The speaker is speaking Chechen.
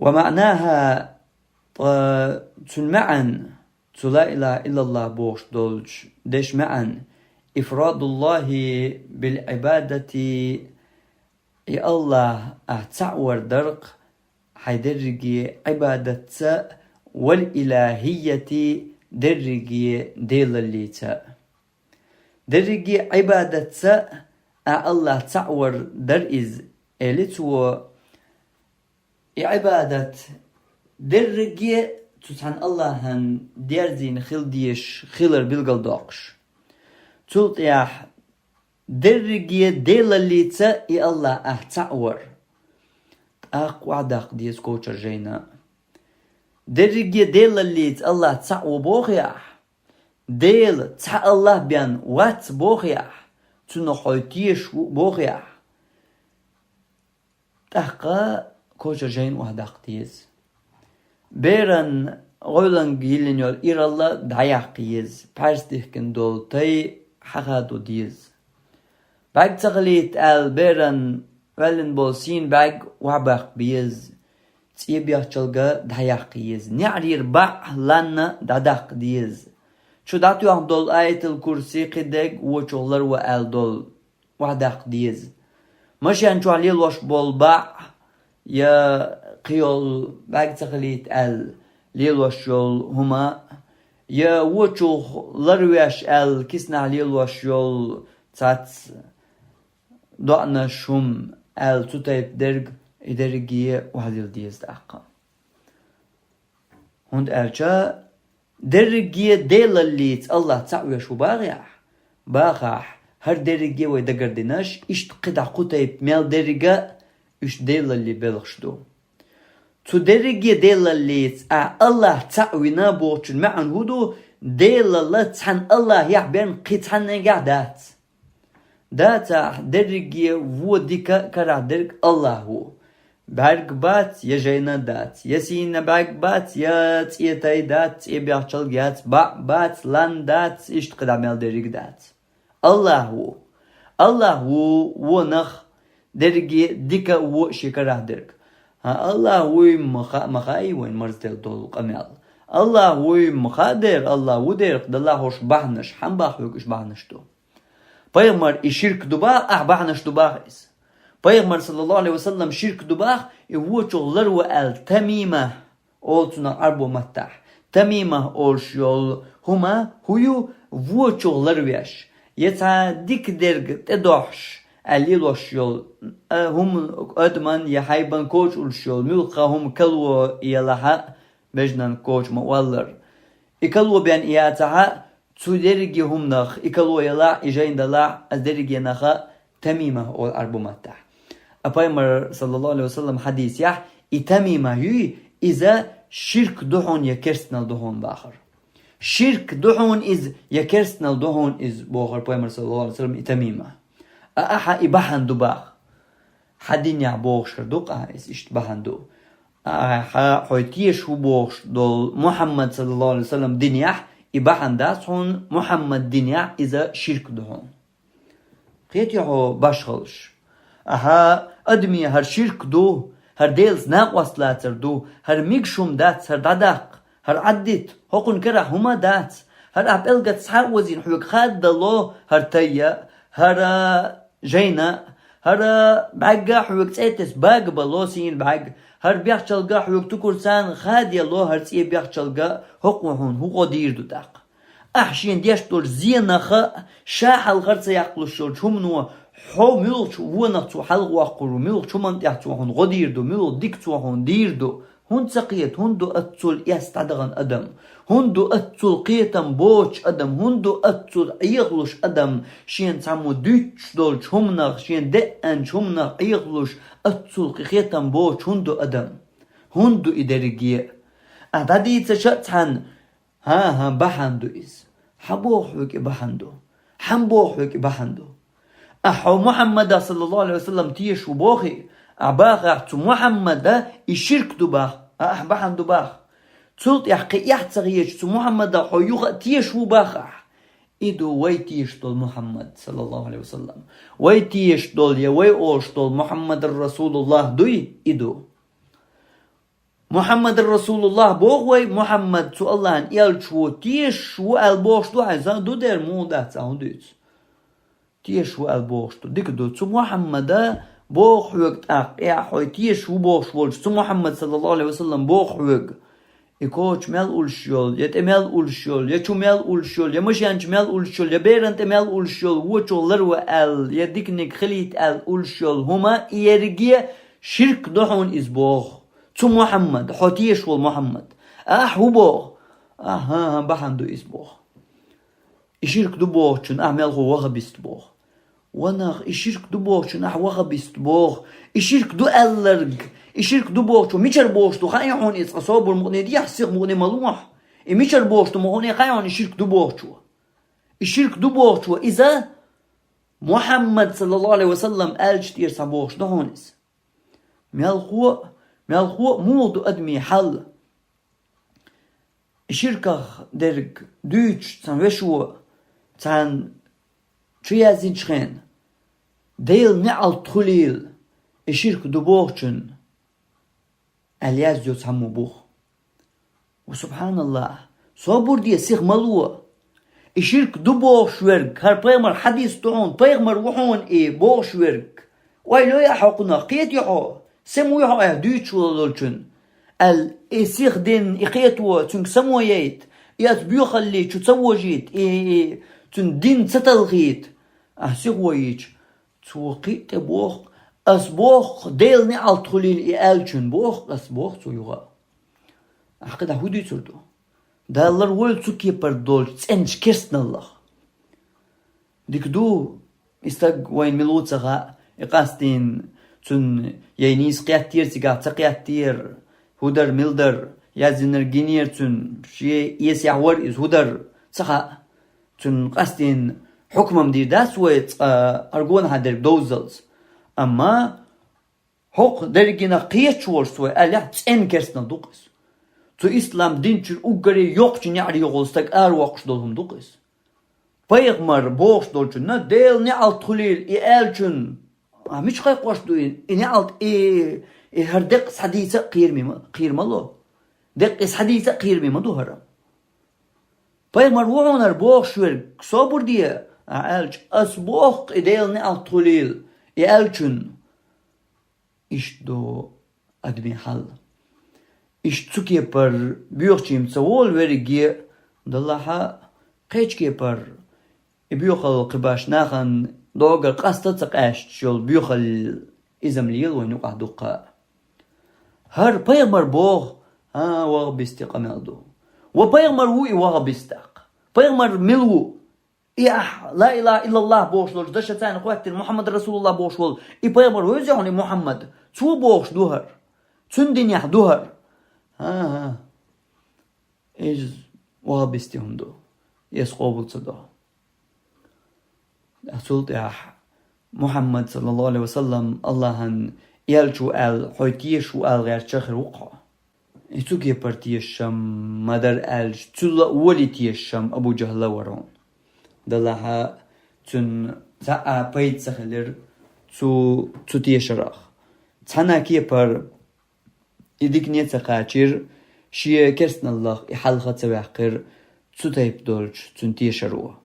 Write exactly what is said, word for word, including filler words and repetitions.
ومعناها, ткъа цун маӀан, цу لا إله إلا الله бохуш долчу дешан маӀан, إفراد الله بالعبادة, и АллахӀ ахь цхьаъ вар дара-кх хьайн дерриге Ӏибадатца, والإلهية, дерриге Делаллица. Дерриге Ӏибадатца ахь АллахӀ цхьаъ вар дара иза, элира цо. И Ӏибадат дерриге цу цхьана АллахӀан дерзийна хила дезаш хилар билгалдоккхуш. Цул тӀаьхьа дерриге Делаллица и АллахӀ ахь цхьаъ вар. ТӀаккха охьадаккха деза кочара жайна. Дерриге Делаллица АллахӀ цхьаъ ву бохий ахь? Дела цхьа АллахӀ бен вац бохий ахь? Цунах хьо тешаш ву бохий ахь? ТӀаккха кочара жайна охьадаккха деза. Беран гӀойланга йиллина йолу иралла дӀаяккха еза, пхьаьрс дихкина долу тай хьахадо деза. БӀаьрг ца хилийта аьлла, беран оьллина болу сийна бӀаьрг охьабаккха беза, цӀе бехчалга дӀаяккха еза, неӀарера баӀ ланна дӀадаккха деза. Чу дӀатоьхна долу Аятал-Курси, кхидерг вочух ларво аьлла долу охьадаккха деза. Машен чохь лелош болу баӀ я кхин йолу бӀаьрг ца хилийта аьлла лелош йолу хӀума, я вочух ларвеш аьлла киснахь лелош йолу цхьацца доӀанаш, хӀума аьлла, цу тайпа дерг, и дерриге охьадилла деза тӀаккха. ХӀунда аьлча дерриге Делаллица АллахӀ цхьаъ веш ву бахахь, бахахь, хӀара дерриге вай дагардинарш, иштта кхидӀа кху тайпа мел деррига а уьш Делалли белхаш ду. Цу дерриге Делаллица ахь АллахӀ цхьаъ вина бохучун маьӀна хӀун ду? Делалла цхьана АллахӀехь бен кхин цхьаннегахь дац. Дацахь, дерриге вон дика карахь дерг АллахӀ ву. БӀаьрг бац, я жайна дац, я сийна бӀаьрг бац, я цӀе тай дац, цӀе бехчалга яц, баӀ бац, лан дац, иштта кхидӀа мел дерриг дац. АллахӀ ву. АллахӀ ву вонах дерриге дика а, вон а шен карахь дерг. ХӀан, АллахӀ вуй ма хаьа, ма хаьий вайн марзделла долу къамел. АллахӀ вуй ма хаьа дера, АллахӀ ву дера, далахь уьш бахьанаш, хьан бах хьоьга уьш бахьанаш ду? Пайхамар, и ширк ду бах, ахь бахьанаш ду бах иза. Пайхамар, саллаллаху алейхи ва саллам, ширк ду бах, и вочух ларво аьлла Тамима олу цунах Ӏарбо маттахь. Тамима олуш йолу хӀума хӀун ю? Вочух ларвеш, я цхьа дика дерг тӀедохьуш аьлла лелош йолу, а, хӀума, адаман я хьайбан коча уллуш йолу муьлхха хӀума кало ялахь а, бежнан коча ма-оллара. И кало бен и яцахь а, цу дерриге хӀуманах, и кало ялахь, и жайна далахь, ас дерриге наха Тамима олу Ӏарбу маттахь. А пайхамар, саллаллаху алейхи ва саллам, хьадисехь, и Тамима юй, иза ширк ду хьуна я керстанал ду хьуна бахара. Ширк ду хьуна иза я керстанал ду хьуна иза, бохура пайхамар, саллаллаху алейхи ва саллам, и Тамима. А ахьа и бахьана ду бах. Хьан динехь бохуш хир ду-кх ахьа иза иштта бахьана ду. Ахьа хьо тешаш ву бохуш долу Мухьаммад, саллаллаху алейхи ва саллам, динехь и бахьана дац хьуна, Мухьаммад динехь иза ширк ду хьуна. Кхетий хьо башхаллаш? Ахьа, адаме, хӀара ширк ду, хӀара Делаца накъост лацар ду, хӀара мегаш хӀума дац, хӀара дӀадаккха, хӀара Ӏаддита, хӀокхуьнан карахь хӀума дац, хӀара ахь пӀелгаца схьа а озийна хьоьга хададало, хӀара тайа, хӀара жайна, хӀара бӀаьрга хьоьга цӀе тесна багабало, сийна бӀаьрг, хӀара бехчалга хьоьга тукурцана хадаяло, хӀара цӀе бехчалга, хӀокхо хьуна хӀун гӀо дийр ду тӀаккха? Ахь шена деш долчу зенах а, ша хьалхара ца яккхалуш йолчу хӀумано, хьо муьлхачу вонах цо хьалхавоккхур ву, муьлхачу хӀуманна тӀехь цо хьуна гӀо дийр ду, муьлха дика цо хьуна дийр ду? ХӀунда ца кхета, хӀунда ду аццул эс дӀадахана адам? ХӀунда ду аццул кхетам боцуш адам? ХӀунда ду аццул Ӏехалуш адам? Шена цхьаммо дуьйцуш долчу хӀуманах, шена деанчу хӀуманах Ӏехалуш, аццул кхин кхетам боцуш хӀунда ду адам? ХӀунда ду и дерриге а? Ахь дӀадийцича а цхьаьна, хӀан-хӀа, бахьана ду иза. Хьан боху хьоьга и бахьана ду? Хьан боху хьоьга и бахьана ду? Ахьа хьо Мухьаммада, саллаллаху алейхи ва саллам, тешаш ву бохий? Ахь бахахь, цу Мухьаммада и ширк ду бах, а ахь бахьана ду бах. Цул тӀаьхьа кхин эхь ца хеташ, цу Мухьаммада хьо юха а тешаш ву бах ахь. И ду вай тешаш долу Мухьаммад, саллаллаху алейхи ва саллам. Вай тешаш долу я вай олуш долу Мухьаммадар Расулуллах дуй, и ду. Мухьаммадар Расулуллах боху вай, Мухьаммад цу Аллахьан элча ву, тешаш ву аьлла бохуш ду хьайн, сан ду дера, муха дац, сан хӀун дуьйцу? Тешаш ву аьлла бохуш ду. Дика ду. Цу Мухьаммада боху хьоьга тӀаккха, э, хьо тешаш ву бохуш волчу, цу Мухьаммад саллаллаху алейхи ва саллам боху хьоьга. И коча мел уллуш йолу, я тӀе мел уллуш йолу, я чу мел уллуш йолу, я машен чу мел уллуш йолу, я беран тӀе мел уллуш йолу, вочух ларва аьлла, я диканиг хилийта аьлла уллуш йолу хӀума, и ерриге ширк ду хьуна иза боху. Цу Мухьаммад, хьо тешаш волу Мухьаммад. Ахь хӀун боху? Ахьа, бахьана ду иза боху. И ширк ду бохучун ахь мелхо ваххабист боху. Ва нах, и ширк ду бохучун ахь ваххабист боху. И ширк ду аьлларг, и ширк ду бохучо мичара бохуш ду хаьий хьуна иза, цкъа собар мукъане дехьа, сиха мукъане ма лохьа. И мичара бохуш ду мукъане хаьий хьуна и ширк ду бохучо? И ширк ду бохучо иза Мухьаммад саллаллаху алейхи ва саллам аьлча тӀера схьабохуш ду хьуна иза. Мелхо а, мелхо а муха ду адамийн хьал? И ширках дерг дуьйцуш цхьана вешо, царна чу яздинчу хенахь, Делан неӀалт хуьлийла, и ширк ду бохучун, аьлла яздо цхьаммо бух. Ва субхьаналлахь, собар де, сиха ма ло. И ширк ду бохуш верг, хӀара пайхамар хьадис ду хьуна, пайхамар ву хьуна и бохуш верг. Ойла йо ахь хӀокхунах, кхетий хьо, сема вуй хьо айхьа дуьйцуш волчун? Аьлла, и сиха дина, и кхето цуьнга само яйта, и аса боьхалли чу ца вожийта, и, и цуьнан дин ца талхийта. Ахь сихо йийча, цо кхин а тӀе боху, ас боху, Делан неӀалт хуьлийла и аьллачун боху, ас боху цо юха. Ахь кхидӀа хӀун дуьйцур ду? Дала лар войла цу кепара долчу цӀеначу керстаналлах. Дика ду, и стаг вайна мила ву ца хаьа, и къастийна цунна я и нийса кхеттера цигахь, ца кхеттера, хӀун дара, мила дара, яздинарг гинера цуьнан, шен эсехь вара иза, хӀун дара, ца хаьа. Цуьнан къастийна хьукмам дийр дац вай цкъа аргонахьа дерг довззалц. Амма хӀокху дерригенах кхеташ волуш вай аьллехь, цӀена керстанал ду-кх иза. Цу ислам дин чуьра уггаре йоккхачу неӀарехула стаг аравоккхуш долу хӀума ду-кх иза. Пайхамар бохуш долчунна Делан неӀалт хуьлийла и аьллачун, а, мича кхайкхош ду и, и неӀалт, и, и хӀара деккъа схьадийца а кхераме ма, кхера ма ло. Деккъа и схьадийца а кхераме ма ду хӀара. Пайхамар ву хьуна хӀара бохуш верг, собар де, а, аьлча, ас боху-кх и Делан неӀалт хуьлийла и аьллачун. Иштта ду адамийн хьал. Иштта цу кепара боьхачийн ца волу верриге, далахьа, кхечу кепара и боьхалла кхин баш нахана доггара къаста а ца къаьсташ йолу боьхалла иза-м лела вайна юкъахь дуккха а. ХӀара пайхамар боху, а, ваххабистийн къамел ду. Ва пайхамар ву и ваххабист тӀаккха? Пайхамар мила ву? И ахь, ла илаха иллаллах бохуш долчу дашца царна хӀоьттина, Мухьаммад Расулуллах бохуш волу, и пайхамар вевзий хьуна и Мухьаммад? Цо бохуш ду хӀара. Цуьнан динехь ду хӀара. ХӀан-хӀа. Иза ваххабистийн хӀума ду. Иза къобал ца до. Цул тӀаьхьа Мухьаммад, саллаллаху алейхи ва саллам, Аллахьан элча ву аьлла, хьо тешаш ву ала гӀерташ хир ву-кх хьо. И цу кепара тешаш-м ма дара аьлча, цул а воли тешаш-м Абу Джахьла вара хьуна. Далахьа, цуьнан цхьа а пайда ца хилира цу, цу тешарах. Цхьана а кепара и дикане а ца кхачийра, шен керстаналлах и хьалха а ца ваьккхира цу тайпа долчу цуьнан тешаро.